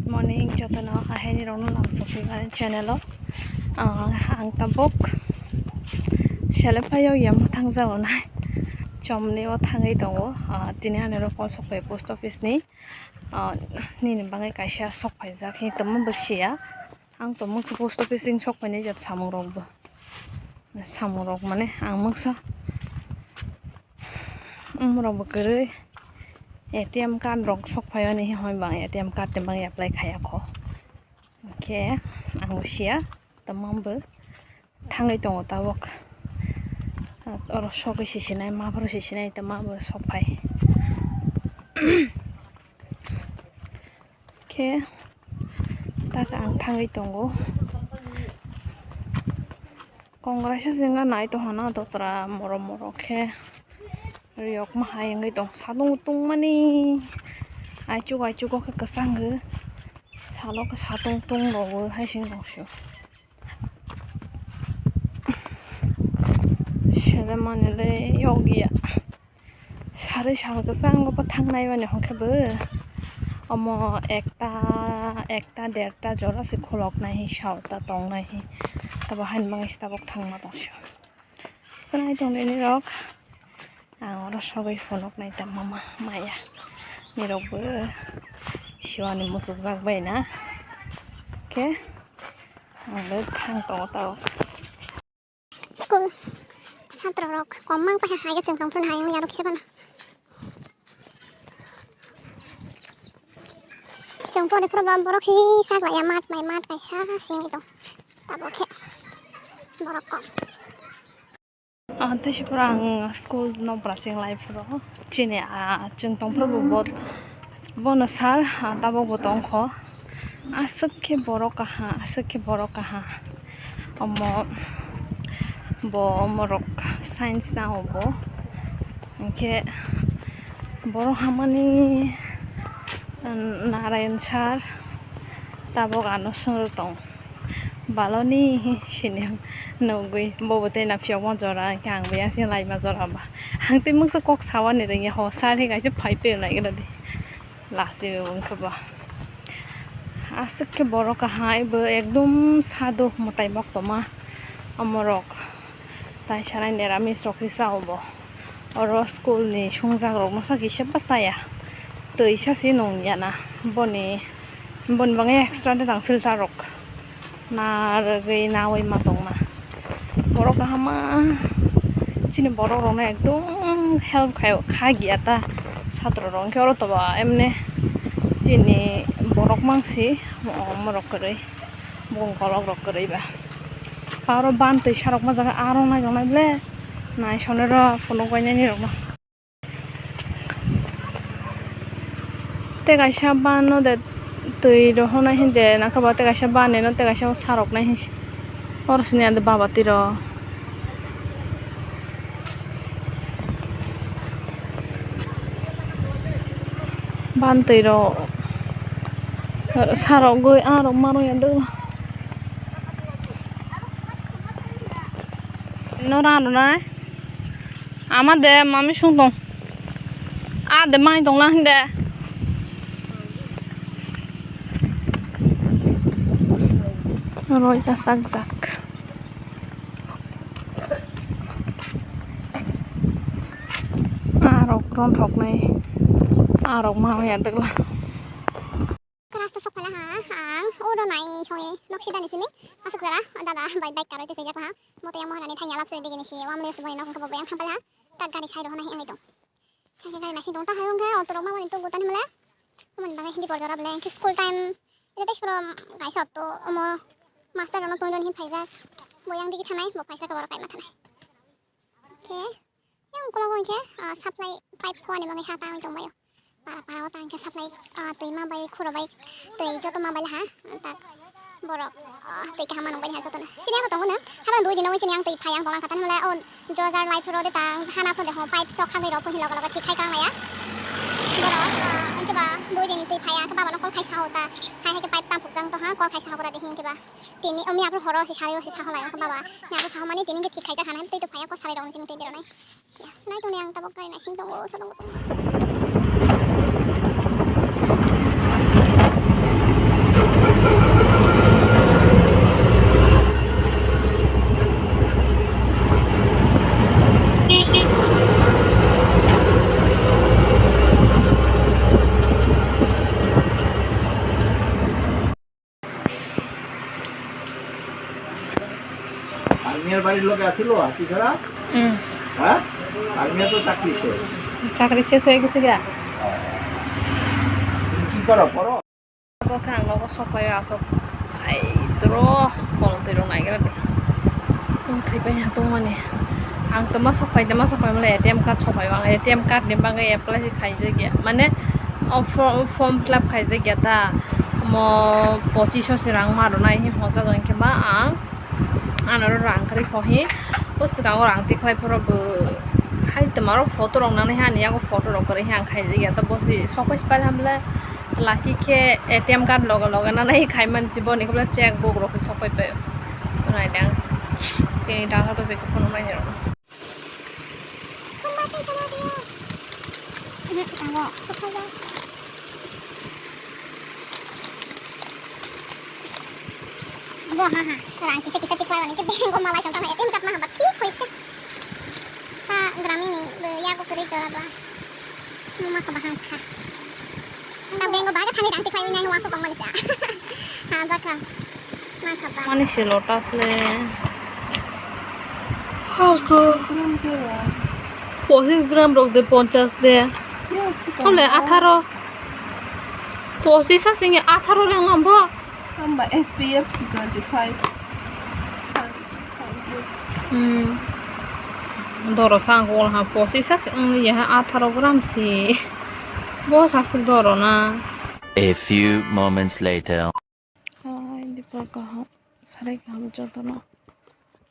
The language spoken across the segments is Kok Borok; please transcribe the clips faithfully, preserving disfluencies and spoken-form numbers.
Good morning, jotono ahaini rokno lam sokphaimani channel o. Ah, ang tabuk sele phaio yamo thangjago nai. Chomni o thangwi tongo. Ah, tini ani rok o sokphai post office ni. Ah, nini bagwi kaisa sokphaijak, hi tongma bo siya. Ang tongmung se post office ring sokphainai jat samung rok bo. Samung rok mane ang mungsa. Umrok bo kwrwi A T M card rok sokphai ani hwnba ang A T M card ni bagwi apply khaiya kho. Hwnkhe ang bo siya, tamang bo thangwi tongo tabuk. Oro sogwi sisinai, maphuru sisinai, tamang bo sokphai. Khe tak ang thangwi tongo. Kongraisa jengga nai tongha na dotra morok morok khe riyokma hai wngwi tong sadung tungmani aichuk aichuk o khe kwchangwi salo khe satung tung rogwi hai sing tong sio. Selemani le yokya. Sarwi sal kwchang bo thangnai mani hwnkhe bo omo ekta, ekta derta jora se khuloknai hi, saota tongnai hi. Tabo haini bagwi se tabuk thangma tong sio. Swnai tong nini rok. Ang oro sogwi phunuknai ta mama maya. Nirok bo siwani musukjak bai na. Khe ang bo thang tongo tabuk. School satro rok kom mang paha hai chwng tong phuru hai aro kisa bana. Chwng pore phuru ba borok si sak ya mat mai mat kaisa singwi tong. Tabuk khe borok kom. Ah, tei siporo ang school no braching lai phuru chini, ah, chwng tong phuru bo, bono sir, ah, tabuk bo tongkho. Aswk khe borok kaha, aswk khe borok kaha. Omo bo omorok science na obo. Hwnkhe borok hamani, um, Narayan sir tabuk ano swngrwk tong. Baloni sini nugwi bobo tei na phiyokma jora, hwnkhe ang bo yang sini laima jora ba. Ang tei mungsa kok sawani rwngya ho, sir hai kaisa phai peo nai gana di. Lasi wngkhe ba. Aswk khe borok kahai bo ekdom sado mwtai mok toma omorok. Tai sanai neramis rok kisa obo. Oro school ni swngjak rok no sa kisa bwsaya. Twi sa se nung ya na. Boni, boni bagwi extra de tang filter rok. Narwgwi nawi ma tongma. Borok kahama chini borok rokno ekdom help khai, kha giya ta satro rok. Hwnkhe oro toba emne chini borok mangsi morok kwrwi, bukung kolok rok kwrwi ba. Aro ban twi sarok ma jaga aro naijaknai ble naisonero phunuk bainani rokno. Tei kaisa ban no de twi rohornai hinde nangkhe ba tei kaisa ban no tei kaisa saroknai hinsi oro sini ande baba twi ro ban twi ro sarogwi arok manwi ande no rano nai. Ama de mami sung tong. A de mai tong lang de. Roi ta sak jak. Arok ron thok nai. Arok ma ya degla. Rasta sok phala ha, ang oro nai soi nok sida ni simi asuk jara dada bai bike karoi te pejak ha. Moto yang maharani thanya lap soi digi ni si wam le soi nok ko yang thang phala. Tak gari sai ro na hi ngai tong. Khe khe gari nasing tong ta hayung khe auto rok ma mani tong gutan himle. Umani bagwi hindi bor jora bole khe school time. Ina tei soro gaisa auto omo master rok no tong jani hi phaijak. Bo yang digi thanai bo phaisa khe borok kaima thanai. Khe yang ukulok hwnkhe, ah, supply pipe khowani bagwi ha tangwi tongbaio. Para para o tangkhe supply, ah, twi ma bai khuro bai twi joto ma bai ha tak borok, ah, twi kaham manung bai ha jotono. Chini ang tongo no habang dui dino chini ang twi phai ang tonglang kha tani hwnle o dojar lai phuro de tang hana phuro de ho pipe sok khagwi rok phunhi logo logo thik khai kang laya. Borok, ah, hwnkhe ba dui din twi phai ang khe baba no call khai sa o ta hai hai khe pipe tang phuk jang to ha call khai sa o bora de hwnkhe ba tini o miya phuru horo se sari o se sa ho lai ang khe baba miya phuru sa ho mani tini hwnkhe thik khai jak hanai twi to phai ang kok salai rok ni simi twi de rw nai. Nai tongni ang tabok gari naising tongo, sa tongo, tongo. এর বাড়ির লোকে আছিল হাতি ছাড়া? হুম। হ্যাঁ? আর মেয়ে তো চাকরি শেষ। চাকরি শেষ হয়ে গেছে গা? কি করো, পড়ো? Bo khe ang nogo sok phai aswk. Ai, dro, kol twi rok nai gra de. Tong thwi pai ha tong mani. Ang tama sok phai, tama sok phai mole A T M card sok phai, ang A T M card ni bagwi apply se khai jak ya. Mane, o fo-, form fill up khai jak ya ta. Mo pochiso se rang ma rw nai, hwnwi hojak ang khe ba ang. Ano oro rang kwrwi khohi. O swkango rang tikhlai phoro bo hai twmaro photo rok nangnai hani yago photo rok kwrwi hai ang khaijak ya. To bo si sok pai se pal hamle lucky khe A T M card loge loge nangnai khai mani si boni khe check book rok khe sok pai pai. Nai dang. Tini data to beke phone nai rok. Bo ha ha, rang kisa kisa tikhlai mani khe bank o malai song tongma A T M card ma hamba thik hoise. Ta gramini bo yago kwrwi jora ba. Muma kha bahang kha. Ta bank o bahai thani rang tikhlai nai wansa tongmani sa. Ha jakha. Ma kha ba. Mani si lotus le. Hako. Pochis gram rok de ponchas de. Yes, Tole atharo. Pochis asing atharo le ngambo. Hamba S P F si twenty five. Hmm. Doro sang wall ha pochis as ang ya ha atharo gram si. Bo sa si doro na. A few moments later. Hai, dipor kaham, sarai kaham jotono.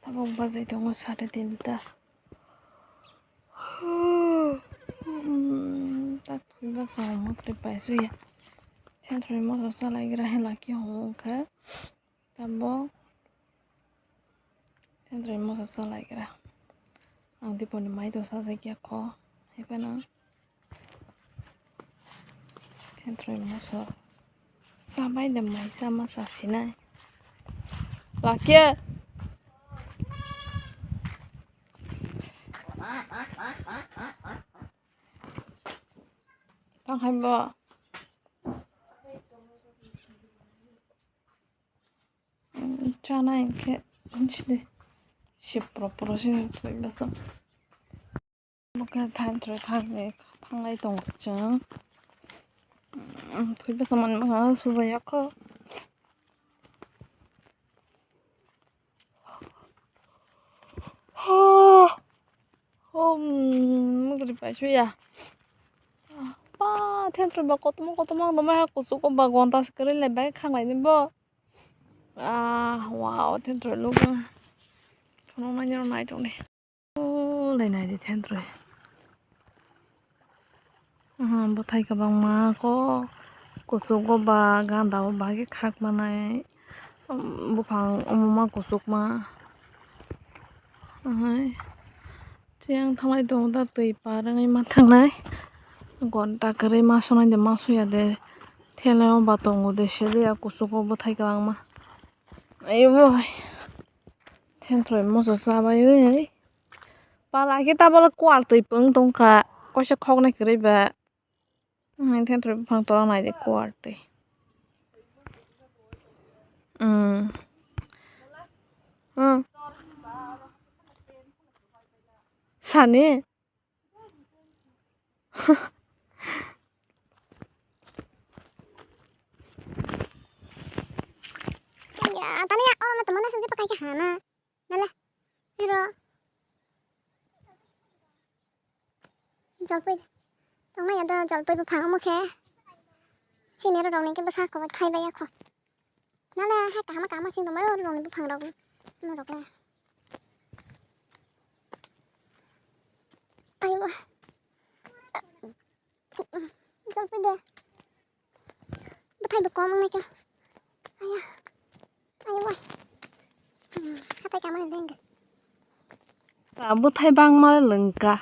Tabuk bajai tongo sare tinta. Hmm, tak thwiba sa omo kwrwi paisuya. Thentroi moso chalaigra hai laki hwnka. Tabuk thentroi moso chalaigra. Ang diponi mai dosa jakya kho. Hai phano. Thentroi moso. Sabai de mai sama sasinai. Lakhe. Tang hai bo. Chana hinkhe hinside sipro poro se thoi basa. Bo khe thantroi khakni thanglai tongo chwng. Thoi basa manma subaiya kho. Mugri paisuya. Pa thentroi ba kotorma kotorma wngtongma hai kuchugo ba gonta se kwrwi lai bai khanglai ni bo. Ah, wow, thentroi lugo. Phunuknaini rok nai tongdi. Oh, lai nai di thentroi. Aha, bwthai kwbangma kok kuchugo ba ganda o bagwi khak manai. Buphang omo ma kuchukma. Ahai. Chiyang thanglai tongo da twi par wngwi ma thangnai. Gonta kwrwi ma sonai de ma soya de. Thela o ba tongo de se de ya kuchugo bwthai kwbangma. Ayo boi. Thentroi moso chabai oi. Pala khe tabalo kuar twi pung tongkha. Kaisa khoknai kwrwi ba. Thentroi buphang tola nai de kuar twi. Hmm. Hmm. Sani? Ya, tani ya, oro na teman nasi pakai ke hana. Nala, hero. Jolpoi. Tongna ya da jolpoi buphang omo khe. Chini ro rong ni ke bwsa ko thai bai ya kho. Nale hai kaham kaham sing tongbai oro rong ni buphang rok. Norok le. Aiwa. Jolpoi de. Bwthai bo kom wngnai kha. Aya. Aya bai. Hmm, hatai kamani dengka. Bwthai bangma lwngka.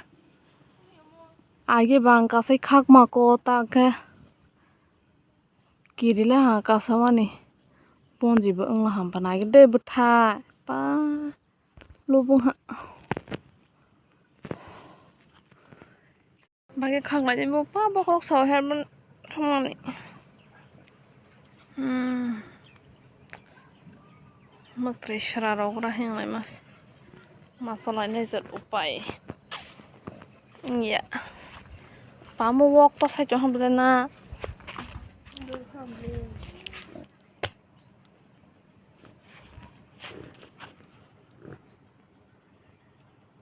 Age bang kasai khakma ko ta khe. Kirile ha kasamani ponji bo wngla hampana age de bwthai pa lubung ha. Bagwi khaklai bo pa bokhorok sao helmet thumani. Hmm. Mwktwi sra rok ura hinglai mas. Masa lainai jat upai. Ya. Pamo wok to sai chong hamle na.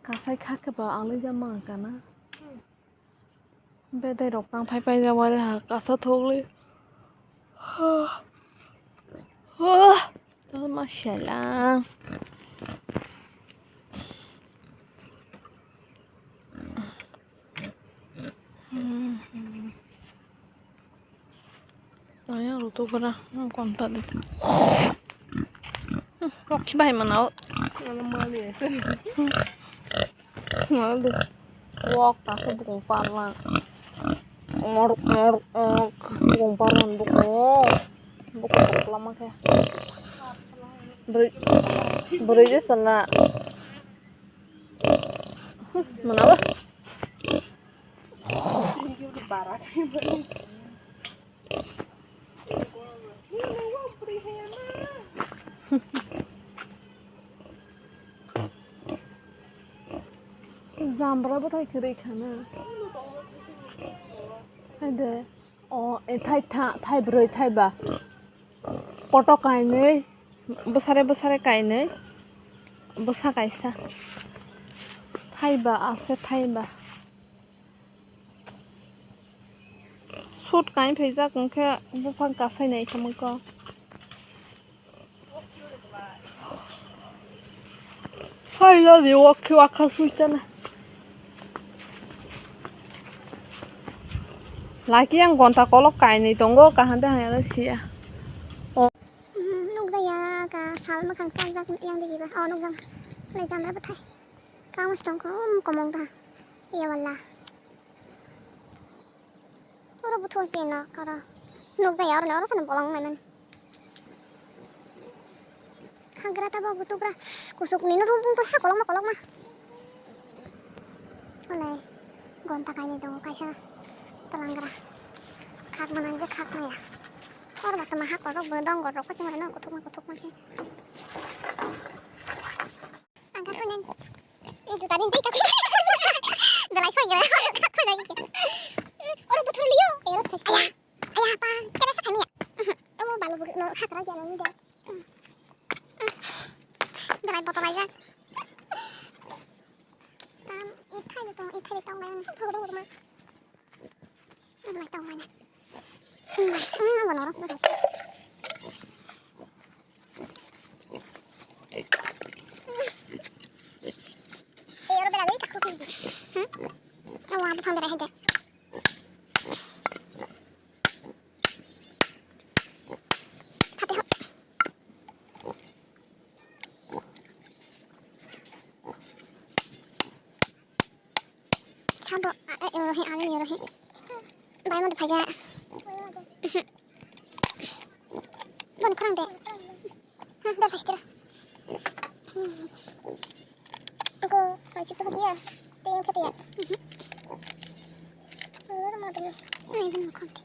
Kasai kha khe ba alai da mang kana. Bedai rok tang phai phai jak wale ha kasa thok le. Tama sialang. Ayang rutuk gra konta de. Rok khibai mana o. Wok ta khe bukung parlang. Ngor ngor ngor bukung parlang bukung. Bukung parlang ma khe. Bwrwi bwrwi je sana. Mana ba? Jambra bwthai kwrwi khana. Hai de. O, e, thai tha, thai brwi, thai ba. Kotok kainwi, bwsare, bwsare kainwi, bwsa kaisa. Thai ba, ase thai ba. Sut kain phaijak hwnkhe buphang kasai naikhe mungko. Hai ya de wak wak kha sui chana. Laki yang gonta kolok kainwi tongo kaham de haya siya. Nukjaya ka sal mwkhang chajak yang de hiba. Oh, nukjak. Lai jamra bwthai. Kamas tongkho, um, komong da. Ya wallah. Oro buthu se nok oro. Nukjaya oro le oro sano bolong nai man. Hagra tabo butugra kusuk nino rum bung ha kolokma kolokma. Ole gonta kainwi tongo kaisa talangra. Khak manang je khak maya. Oro botoma ha kolok bo dong gorok kosong reno kuthukma kuthukma khe. Angkat kuning. Ini juta ini tak. Belai soi gila. Oro buthur liyo. Oro stage. Aya, aya apa? Kena sa kami ya. Amo balu bu no hakra jana ni da. Belai botol aja. Tam ithai tong, ithai tong lain. Botol ma. Mai tong mana? Hmm, hmm, bono rasa kasih. Eh, oro bela dei takho kiri. Hmm? Awa, bu phang bela hede. Phate ho. Sabo, a, e, oro he, ani oro he. Bai mo de phaja. Bon khorang de. Ha, de phastra. Ako, hai chip to dia. Te yang kete ya. Oro mo de. Ai, bon khorang de.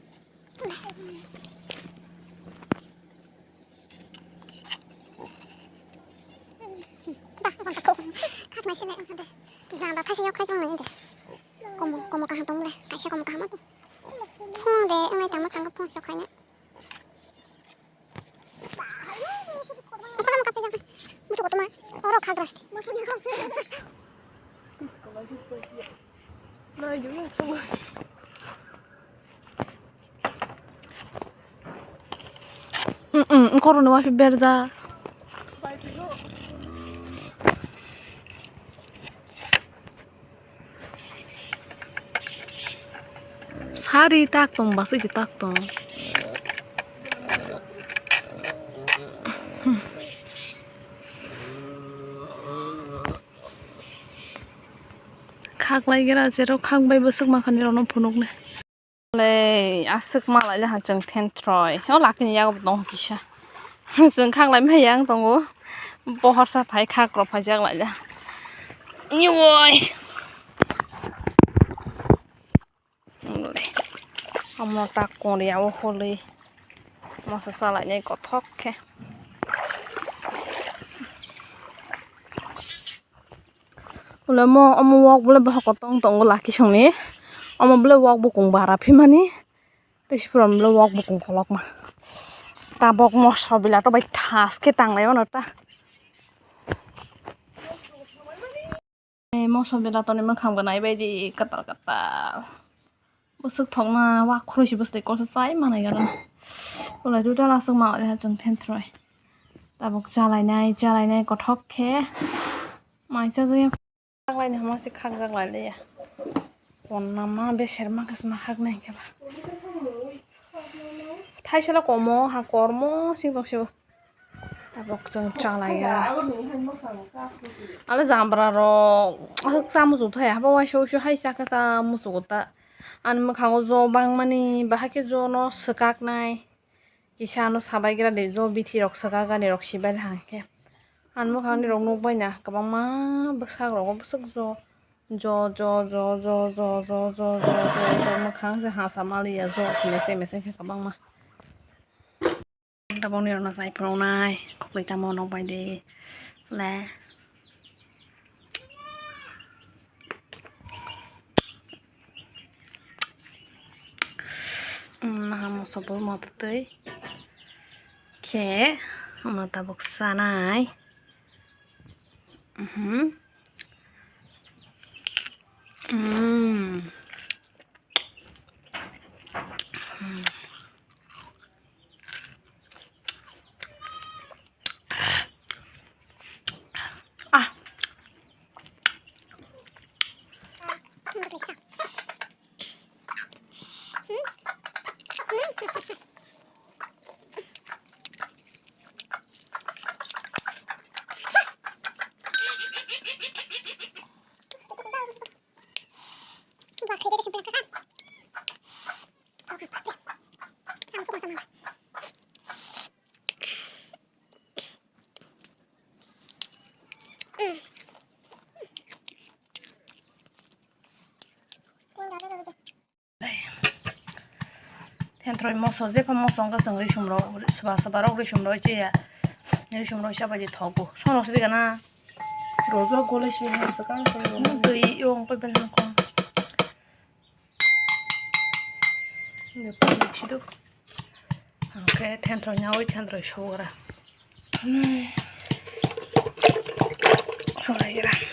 Bah, abang tak kau. Khat mai sini ada. Jangan dah kasih nyok kau jangan ini deh. Komo, komo kaham tong le. Kaisa komo kaham tu. Phone de, ngai tama kang phone sok kanya. Bukan kape jangan. Butuh kau teman. Oro khagras. Mm, mm, koroni wafi berjak. Sari tak tong, basai di tak tong. Khak lai gira, jero khak bai bwswk mankha ni rok no phunuk nai. Le aswk ma lai le ha chwng then throi. O laki ni yago bo tong kisa. Chwng khak lai ma yang tongo. Bohor sa phai khak rok phai jak lai le. Yoi. Amo ta kori abo holi. Moso sa lai nai kothok khe. Ulo mo omo wok bole bohok tong tongo laki songni. Omo bole wok bukung bara phimani. Tei siphuron bole wok bukung kolokma. Tabok moso bila to bai thas khe tanglai mano ta. Ei moso bila toni mwkhang bo naibaidi katal katal. Bwswk thokna wak khoroi se bwswk kosa chai manai gana. Ulai duda lasuk ma ore chwng thentroi. Tabuk chalainai chalainai kothok khe. Maisa jaya. Khakjak laini hama se khakjak lai liya. Konna ma beser ma khasma khaknai khe ba. Thaisala komo ha kormo sing tong se bo. Tabok chwng chalai ya. Ale jambra rok aswk cha muchuk thaya habo waisa waisa hai cha khe cha muchugo ta. Ani mwkhango jo bangmani bahai khe jo no swkaknai. Kisa ano sabai gra de jo bithi rok swkak ani rok sibai hang khe. Ani mwkhang ni rok nukbai na kwbangma bwsak rogo bwswk jo. Jo jo jo jo jo jo jo jo jo mwkhang se hasa maliya jo mese mese khe kwbangma. Tabok ni rok no chai phunuknai khukui tamo nokbai de le. Naha moso bo moto twi khe omo tabuk chanai. Mhm. Mm. Ah. Thentroi moso, jepha moso wngkha chwng risum rok, swba swba rok risum roi chaya. Risum roi chabaidi thogo. Sono se gana. Rojo gole se twi yo wngkha belai kho. Hwnkhe thentroi nawi thentroi sugra.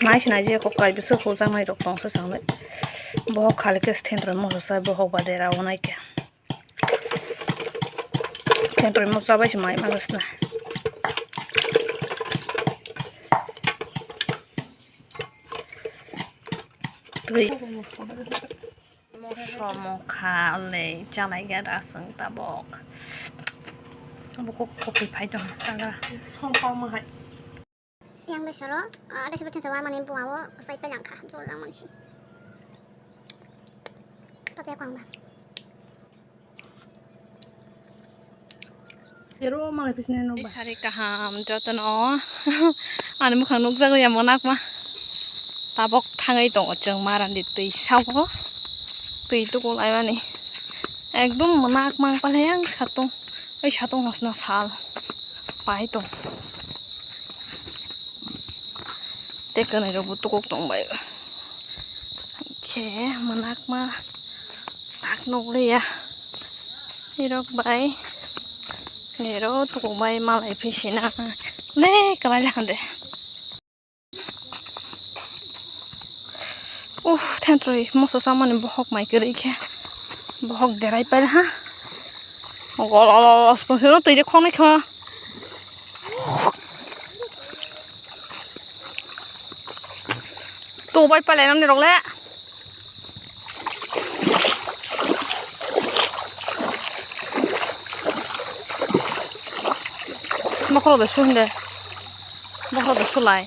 Nai sinai je kok kai bwswk hujaknai rok tongsa sanglai. Bohok khali khe thentroi moso sai bohok bade rawo nai khe. Thentroi moso bai se mai manasna. Twi. Moso mokha le chalai ga da sung tabok. Abo kok kopi phai tong chaga. Song pao ma hai. Yang besoro, ah, ada seperti itu mani buawo sai pelang kha jol lang mansi. Pas ya kwang ba. Ero malai pisne no ba. Sari kaham jotono. Ani mukhang nukjagwi ya monakma. Tabok thangwi tongo chwng marandi twi sao. Twi tuku laimani. Ekdom monakma palhayang satung. Oi satung hosna sal. Pai tong. Tei kwnwi rokbo tukuk tongbai. Khe monakma tak nukliya. Nirok bai nero tukuk bai malai phisina. Le kwlai le hande. Uff, thentroi moso chamani bohok mai kwrwi khe. Bohok derai pail ha. Gol gol gol sponsor twi de khonai kha. To bai palai nang ni rok le. Bokhorok de su hinde. Bokhorok de sulai.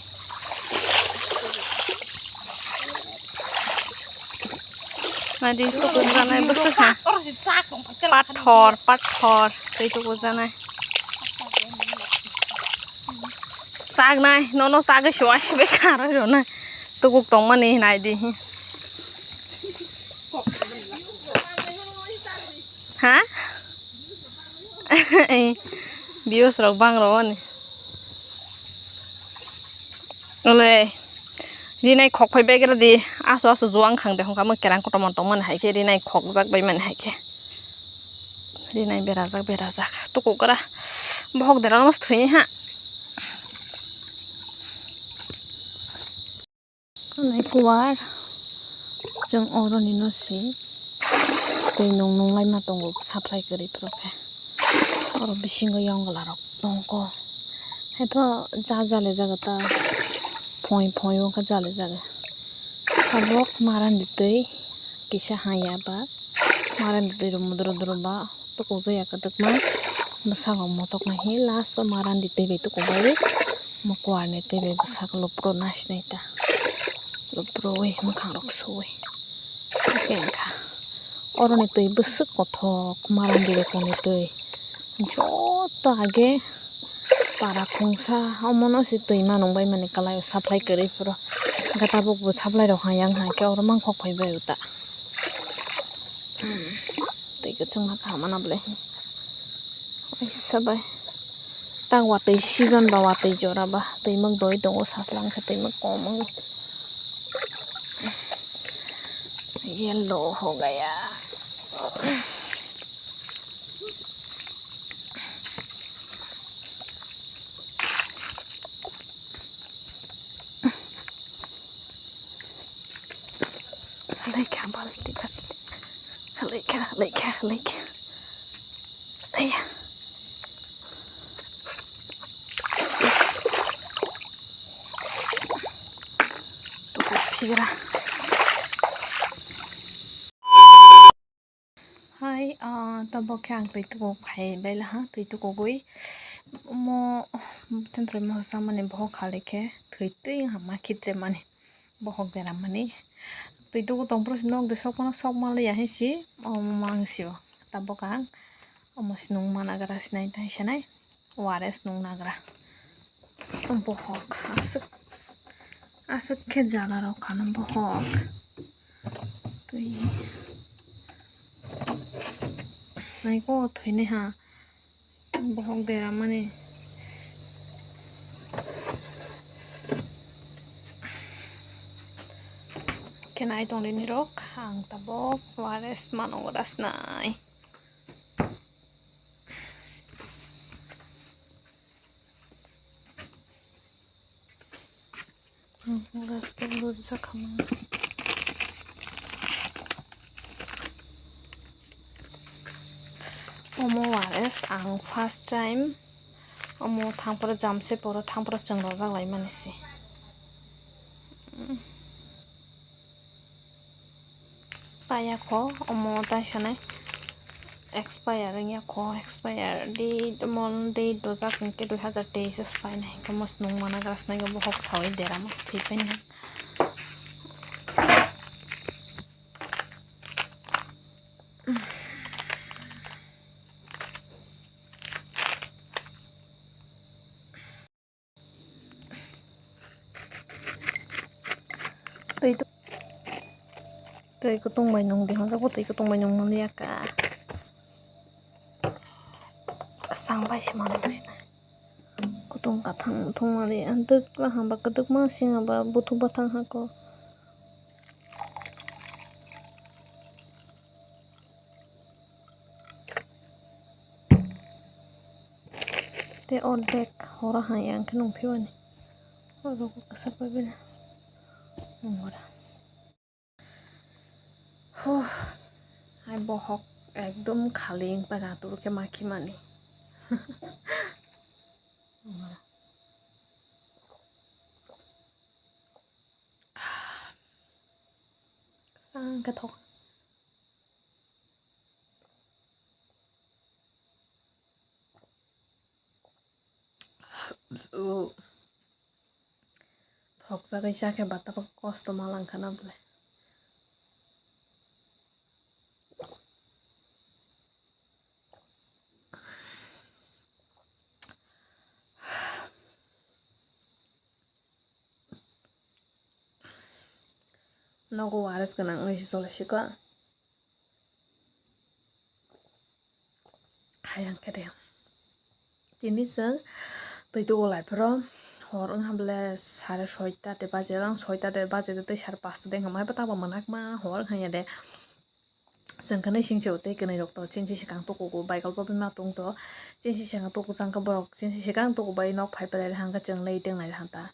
Nadi tuku janai bwswk ha. Pathor, pathor. Tei tuku janai. Chaknai, nono chagwi se uaisukgwi kharwi rwnai. Tukuk tongmani naidi. Ha? Views rok bang rwmani. Ole. Rinai khok phai bai gra di, aso aso juang khang de hongkha mo kerang kotorma tongmani hai khe rinai khokjak bai mani hai khe. Rinai berajak berajak tukugra bohok dera mas thwini ha. Nai kuwar chwng oro ni no si twi nung nung lai ma tongo supply kwrwi phuru khe. Oro bisingo yongla rok tongkho. Haiphano ja jale jaga ta phoi phoi wngkha jale jaga. Tabok marandi twi kisa haya ba marandi twi rw mudro dro ba tukujaya kwdwkma bwskango motok naihi last o marandi twi bai tukubai mo kuwarni twi bai bwsak lupro nasinai ta lupro wi mwkhang rok suwi. Hwnkhe wngkha oroni twi bwswk kothok marandi rokni twi joto age para khungsa omono se twi manung bai mani kwlai o supply kwrwi phuru hwnkhe tabuk bo supply rok hayang hai khe oro mangkhok phai bai o ta twi kwchwng ma kaham mana bwlai. Waisa bai. Ta watwi season ba watwi jora ba twimwk doi tongo sajla wngkha twimwk kom wng. Yellow ho gaya. Halaikha balti balti. Halaikha halaikha halaikha. Aya. Tuku phigra. Hai, ah, tabok khe ang twi tuku khai bai laha, twi tukugwi omo tentwrwi moso chamani bohok khali khe thwi twi wngkha ma khitre mani bohok dera mani. Twi tuku tong phuru se nok de sok mano sok manliya hai se omo ma ang sio. Tabok ang omo se nung mana gra sinai tai sanai O R S nung nagra. Bohok aswk aswk khe jala rok khana bohok. Twi naiko thwinai ha bohok dera mani. Khe nai tongdi nirok ang tabok O R S mano gra sinai. Ang gas pang rwjak kha mang. Omo O R S ang first time omo thangphuru jamse poro thangphuru chwng rojak lai mani se. Paya kho omo tai sanai expire wngya kho, expire date omo date dojak hinkhe dui hazar teis o painai hinkhe omo se nung mana gra sinai bohok sawi dera mas thwi painai. Twi tu-, twi kutung bai nung di hwnjak bo twi kutung bai nung manliya ka. Kwchang bai se manwi sinai. Kutung kathang thung manliya. Dwkla hwnba kwdwkma sing hwnba buthuk bathang hako. Tei ordek horo hai ang khe nung phiwani. Oro kwchak bai bini. Nungora. Huh. Hai bohok ekdom khali wng pai ratur khe ma khimani. Nungora. Kwchang khe thok. Thokjagwi cha khe ba tabuk kosto ma lang kha na bwle. Nogo O R S gwnang wngwi se chole sikha. Hayang khe de. Tini chwng twi tugo lai phoro Hor wngha bole sare soita de baje, ang soita de baje de tei sare pasta de wngkha, maiba tangbo mwnakma hor wngkha ya de. Chwng khe nui singse o tei kwnwi rok to chini swkang tukugo, bai kolpo bima tong to chini swkang tuku chang khe borok chini swkang tuku bai nok phai pele hang khe chwng lei tengnai hanta.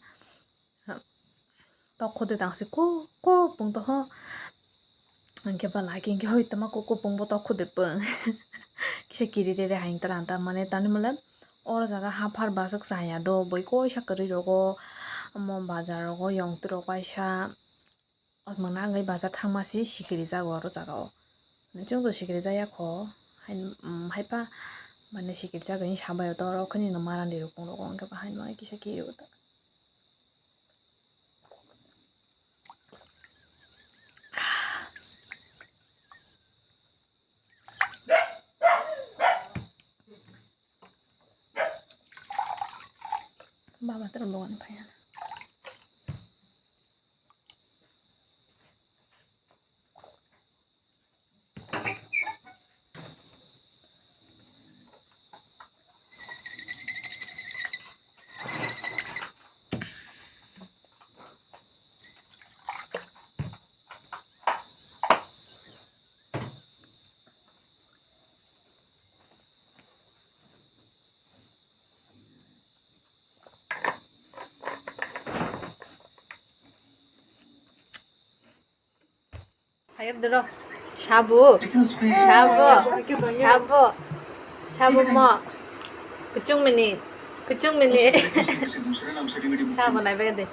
Tok khode tang se ko ko pung to ho. Hingke ba laki hingke hoi tama ko ko pung bo tok khode pung. Kisa kiri re re hain tara hanta mane tani mole oro jaga haphar baswk chaya do boi koisa kwrwi rogo omo bazar rogo yong twi rok kaisa. Omo nangwi bazar thangma si sikiri jago oro jaga o. Chwng to sikiri jaya kho. Hai, um, haipa mane sikiri jagani sabai o to oro khani no marandi rok pung rogo hingke ba hai no kisa kiri o ta. Mama terus bawa nih. Ayo dulu. Shabu. Shabu. Shabu. Shabu mo. Kuchung mini. Kuchung mini. Shabu nai bege de.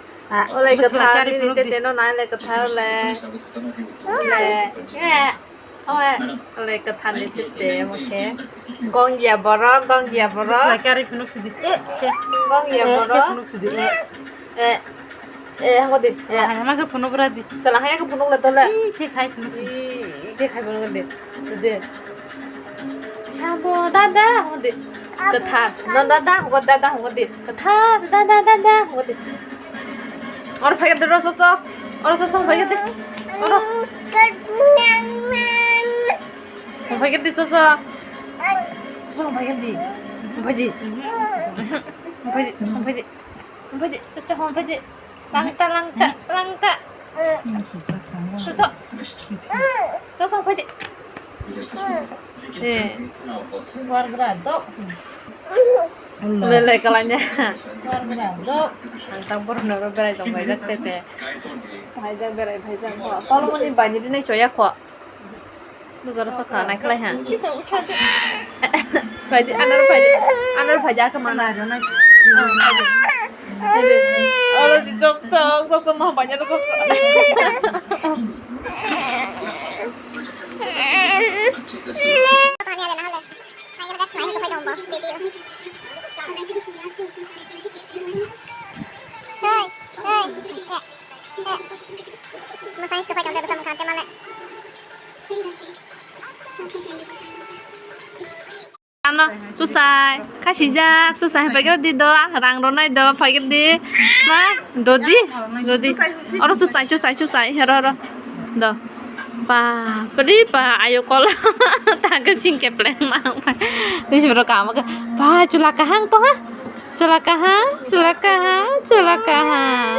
Olai kathar ni te teno nai le kathar le. Le. Oe, ole kathar ni site, oke. Gongya borok, gongya borok. Kari phunuk sidi. Gongya borok. Phunuk sidi. Eh, eh, hango di. Eh. Hai, ma ke phunuk ra di. Chala, hai ke phunuk le tole. Ih, ke khai phunuk sidi. Ih, ke khai phunuk de. De. Sabo, dada, hango di. Kathar. No, dada, hango, dada, hango di. Kathar, dada, dada, hango di. Oro phai de, oro soso. Oro soso phai de. Oro. Hongphai khe di soso. Soso hongphai khe di. Hongphai di. Hongphai di. Hongphai di. Hongphai di. Soso hongphai di. Langta, langta, langta. Soso. Soso hongphai di. Eh. War bra do. Lele kalanya. War bra do. Ang tang bor noro berai tong bai jak tete. Bai jak berai bai jak. Palomoni bani dinai choya kho. Bujaro sokha nai khlai ha. Phaidi, anar phaidi, anar phaidi aka mana. Oro si chok chok chok chok ma banya chok. Hey, hey. Masai se pai tong de bwsa mwkhang tei male. Ano susai khasijak, susai paikra di do, rang ronai do, paikra di. Ma, dodi, dodi. Oro susai, susai, susai, hero, hero. Do. Pa, pri pa, ayo kol. Tangke sing kepleng ma. Tisi bro kama ke. Pa, chula kahang to ha. Chula kahang, chula kahang, chula kahang.